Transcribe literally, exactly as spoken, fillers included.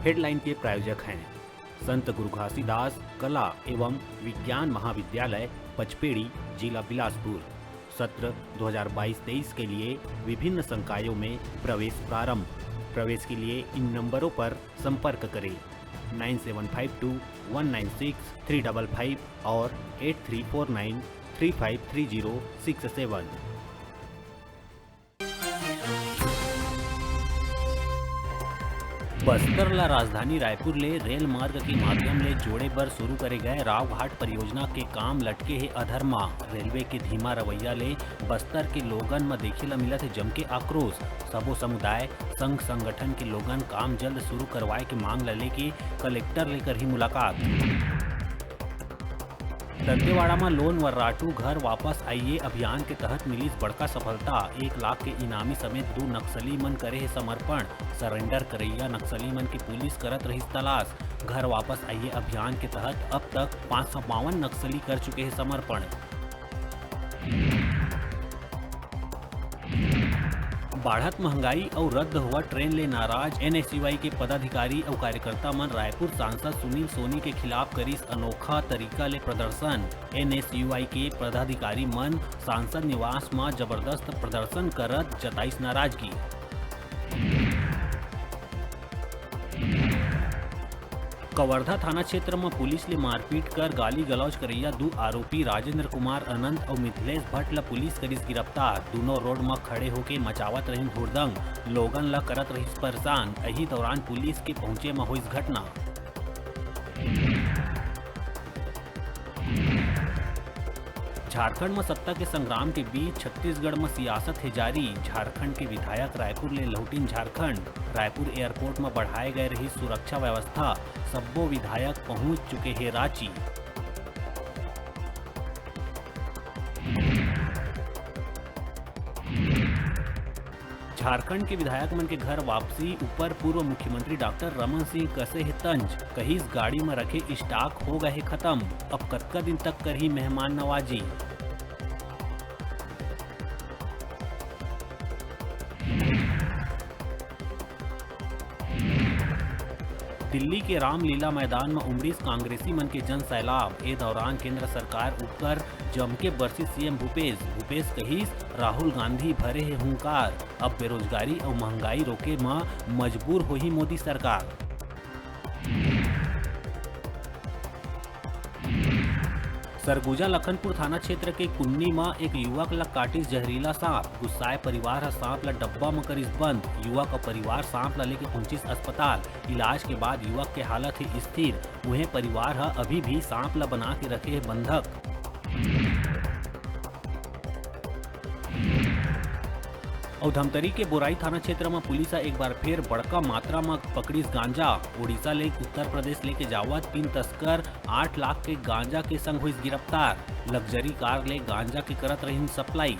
Headline के प्रायोजक हैं संत गुरु घासीदास कला एवं विज्ञान महाविद्यालय पचपेड़ी, जिला बिलासपुर। सत्र दो हज़ार बाईस तेईस के लिए विभिन्न संकायों में प्रवेश प्रारंभ। प्रवेश के लिए इन नंबरों पर संपर्क करें, nine seven five two one nine six three double five और eight three four nine three five three zero six seven. Bastar ला राजधानी रायपुर ले रेल मार्ग के माध्यम ले जोड़े बर शुरू करे गए रावघाट परियोजना के काम लटके हे अधर म। रेलवे के धीमा रवैया ले बस्तर के लोगन म देखे ल मिलत हे जमके आक्रोश। सबो समुदाय, संघ संगठन के लोगन काम जल्द शुरू करवाए के मांग ल लेके कलेक्टर ले करही मुलाकात। दंतेवाड़ा म लोन वर्राटू घर वापस आइए अभियान के तहत मिलिस बड़का सफलता। एक लाख के इनामी समेत दू नक्सली मन करे हे समर्पण। सरेंडर करइया नक्सली मन के पुलिस करत रहिस तलाश। घर वापस आइए अभियान के तहत अब तक पाँच सौ बावन नक्सली कर चुके हे समर्पण। बाढ़त महंगाई अउ रद्द होवत ट्रेन ले नाराज एनएसयूआई के पदाधिकारी अउ कार्यकर्ता मन रायपुर सांसद सुनील सोनी के खिलाफ करिस अनोखा तरीका ले प्रदर्शन। एनएसयूआई के पदाधिकारी मन सांसद निवास म जबरदस्त प्रदर्शन करत जताइस नाराजगी। कवर्धा थाना क्षेत्र म पुलिस ले मारपीट कर गाली गलौज करइया दू आरोपी राजेंद्र कुमार अनंत अउ मिथिलेश भट्ट ल पुलिस करिस गिरफ्तार। दूनों रोड म खड़े होके मचावत रहिन हुड़दंग, लोगन ल करत रहिस परेशान। एही दौरान पुलिस के पहुंचे म होइस घटना। झारखंड म सत्ता के संग्राम के बीच छत्तीसगढ़ म सियासत हे जारी। झारखंड के विधायक रायपुर ले लहुटिन झारखंड। रायपुर एयरपोर्ट म बढ़ाए गए रही सुरक्षा व्यवस्था। सब्बो विधायक पहुंच चुके हे रांची। झारखंड के विधायक मन के घर वापसी ऊपर पूर्व मुख्यमंत्री डॉक्टर रमन सिंह कसे हे तंज, कहिस गाड़ी म रखे स्टॉक हो गए हे खत्म, अब कतका दिन तक करही मेहमान नवाजी। दिल्ली के रामलीला मैदान म उमड़िस कांग्रेसी मन के जन सैलाब। ए दौरान केंद्र सरकार ऊपर जमके बरसिस सीएम भूपेश। भूपेश कहिस, राहुल गांधी भरे हे हुंकार, अब बेरोजगारी अउ महंगाई रोके म मजबूर होही मोदी सरकार। सरगुजा लखनपुर थाना क्षेत्र के कुन्नी म एक युवक ल काटिस जहरीला सांप। गुस्साए परिवार ह सांप ल डब्बा म करिस बंद। युवक अउ परिवार सांप ल लेके पहुंचिस अस्पताल। इलाज के बाद युवक के हालत हे स्थिर। उहें, परिवार ह अभी भी सांप ल बना के रखे हे बंधक। अउ धमतरी के बोराई थाना क्षेत्र म पुलिस ह एक बार फेर बड़का मात्रा म पकड़िस गांजा। उड़ीसा ले उत्तर प्रदेश लेके जावत तीन तस्कर आठ लाख के गांजा के संग होइस गिरफ्तार। लग्जरी कार ले गांजा के करत रहिन सप्लाई।